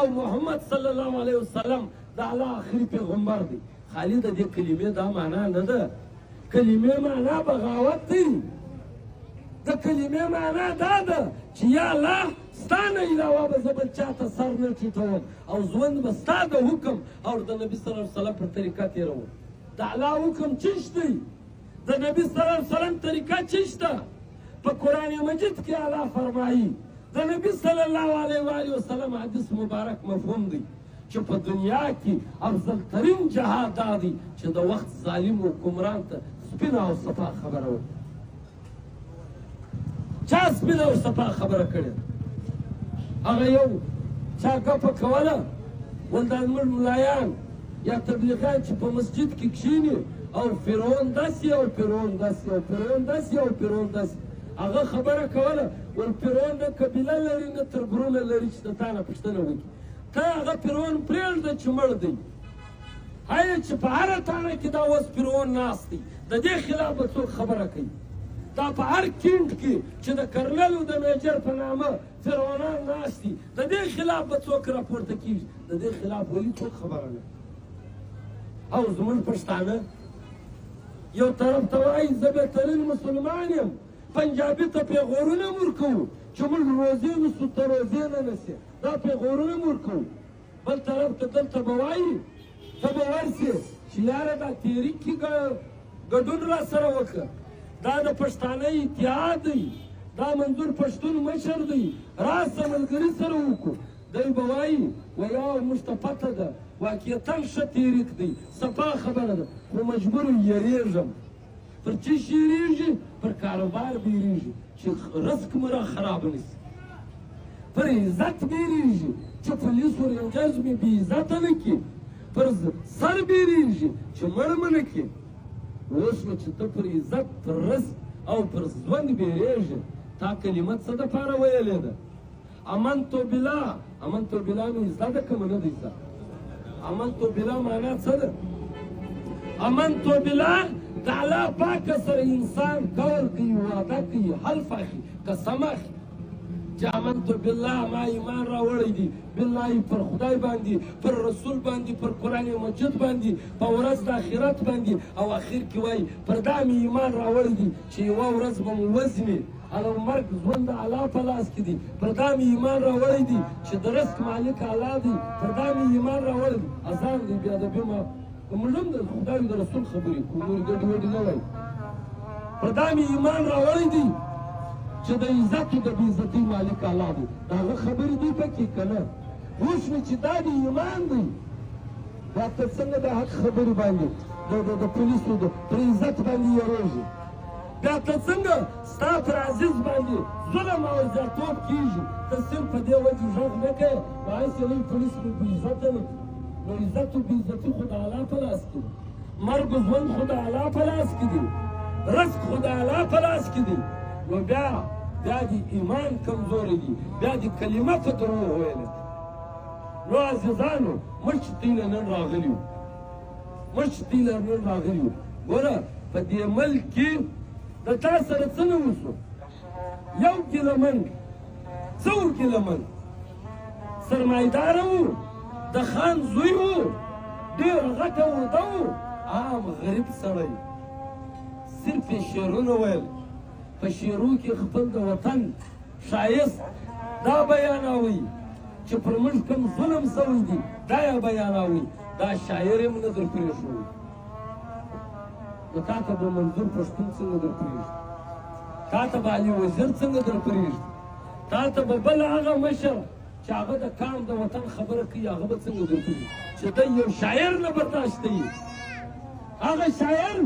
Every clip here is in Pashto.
او محمد صلی الله علیه وسلم د الله آخري پیغمبر دی. خالي د دې کلمې دا معنا نه ده. کلمې معنا بغاوت دی. د کلمې معنا دا ده چې یا الله ستا نه علاوه به زه بل چا ته سر نه ټیټوم او ژوند به ستا د حکم او د نبي صلی الله علیه وسلم پر طریقه تېروم. د الله حکم چیش دی؟ د نبي صلی الله علیه وسلم طریقه چیش ده؟ په قرآن مجید کې الله فرمایي د نبي صلی الله علیه و آله وسلم حدیث مبارک مفهوم دی چې په دنیا کې افضل ترین جهاد دا دی چې د وخت ظالم حکمران ته سپینه او صفا خبره وکړي. چا سپینه او صفا خبره کړې؟ هغه یو چا ګپه کوله، ول دا زموږ ملایان یا تبلیغیان چې په مسجد کې کښېني او فرعون داسې او فرعون داسې او فرعون داسې او فرعون داسې، هغه خبره کوله، ول فرعون نه قبیله لري نه تربرونه لري چې د تا نه پوښتنه وکړي. ته هغه فرعون پرېږده چې مړ دی، هی چې په هره تاڼه کې دا اوس فرعون ناست دی، د دې خلاف به څوک خبره کوي؟ دا په هر کینټ کې چې د کرنل او د میجر په نامه فرعونان ناست دي، د دې خلاف به څوک راپورته کېږي؟ د دې خلاف ولې څوک خبره نه؟ او زموږ پښتانه یو طرف ته وایي زه بهترین مسلمان یم، پنجابي ته پیغورونه هم ورکوو چې موږ روزې نسو، ته روزې نه نسې، دا پیغورونه هم ورکوو. بل طرف ته دلته به وایي، ته به ورسې چې یاره دا تحریک کې ګډون را سره وکړه، دا د پښتانه اتحاد دی، دا منظور پښتون مشر دی، راسه ملګري سره وکړو. دی به وایي ویا موږ ته پته ده واقعیتا ښه تحریک دی، صفا خبره ده، خو مجبور یریږم. پر څه شي یریږي؟ پر کاروبار بیریږي چې رزق مو را خراب نه شي، پر عزت بیریږي چې پولیس و رینجرز مې بې عزته نه کړي، پر سر بیریږي چې مړ مې نه کړي. اوس نو چې ته پر عزت، پر رزق او پر ژوند بیریږي، تا کلمه څه دپاره ویلې ده؟ امنتو بالله. امنتو بالله مې زده ده که مې نه دی زده؟ امنتو بالله معنا څه ده؟ امنتو بالله د الله پاک سره انسان قول کوي، وعده کوي، حلف اخلي، قسم اخلي چې امنتو بالله، ما ایمان راوړی دی، بالله پر خدای باندې، پر رسول باندې، پر قرآن مجید باندې، په ورځ د آخرت باندې، او اخر کې وایي پر دا مې ایمان راوړی دی چې یوه ورځ به مو وزني، او مرګ ژوند د الله په لاس کې دی، پر دا مې ایمان راوړی دی چې د رزق مالک الله دی، پر دا مې ایمان راوړی دی. اذان دی، بیا د بیا موږ هم د خدای د رسول خبرې کوو، نورې ګډې وډې نه وایو. پر دا مې ایمان راوړی دی چې د عزت او د بې عزتۍ مالک الله دی، د هغه خبرې دی پکې که نه؟ اوس نو چې دا د ایمان دی، دا ته څنګه د حق خبرې باندې د پولیسو پر عزت باندې یریږي؟ بیا ته څنګه ستا پر عزیز باندې ظلم او زیاتوب کېږي، ته صرف په دې وجه غږ نه کوې، نو هسې نه پولیس مې بې عزته نه کړي. نو عزت او بې عزتي خو د الله په لاس کې دی، مرګ او ژوند خو د الله په لاس کې دی، رزق خو د الله په لاس کې دی. نو بیا دې ایمان کمزوری دی، بیا دې کلمه په دروغ ویلې. نو عزیزانو، موږ چې تیله نن راغلي یو، موږ چې تیله نن راغلي یو، ګوره په دې ملک کې د تا سره څه نه وسو، یو ګیله من، څو ګیله من سرمایداره و، د خان زوی و، ډېر غټه عهده و، عام غریب سړی، صرف یې شعرونه ویل، په شعرو کې خپل د وطن ښایست دا بیاناوی چې پر موږ کوم ظلم سوی دی، دا یې بیاناوی، دا شاعر یې نه در پرېښوی. نو تا ته به منظور پښتون څنګه در پرېږدي؟ تا ته به علي وزیر څنګه در پرېږدي؟ تا ته به بل هغه مشر چې هغه د کام د وطن خبره کوي، هغه به څنګه در پرېږدي چې دی یو شاعر نه برداشت کوي؟ هغه شاعر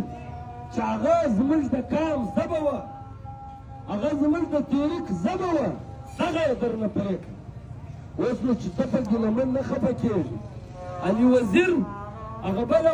چې هغه زموږ د کام ژبه وه، هغه زموږ د تحریک ژبه وه، دغه یې درنه پرې کړه. اوس نو چې ته په ګیله من نه خفه کېږي، علي وزیر هغه بله